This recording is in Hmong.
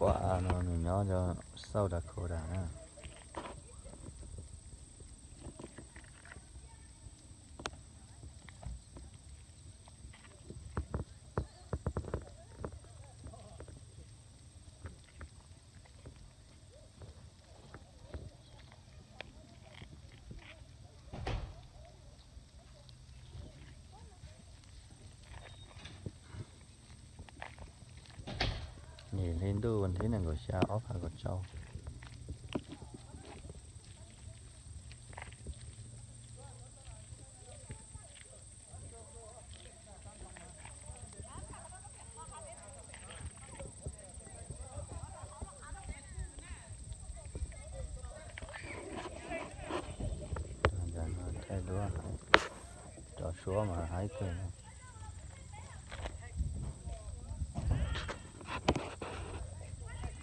Pom no nws nyob rau South Dakota na. Yim hli ntuj vas thib nees nkaum xya ob phav kaum rau. Thaij duab, rov suab mas haib kawg.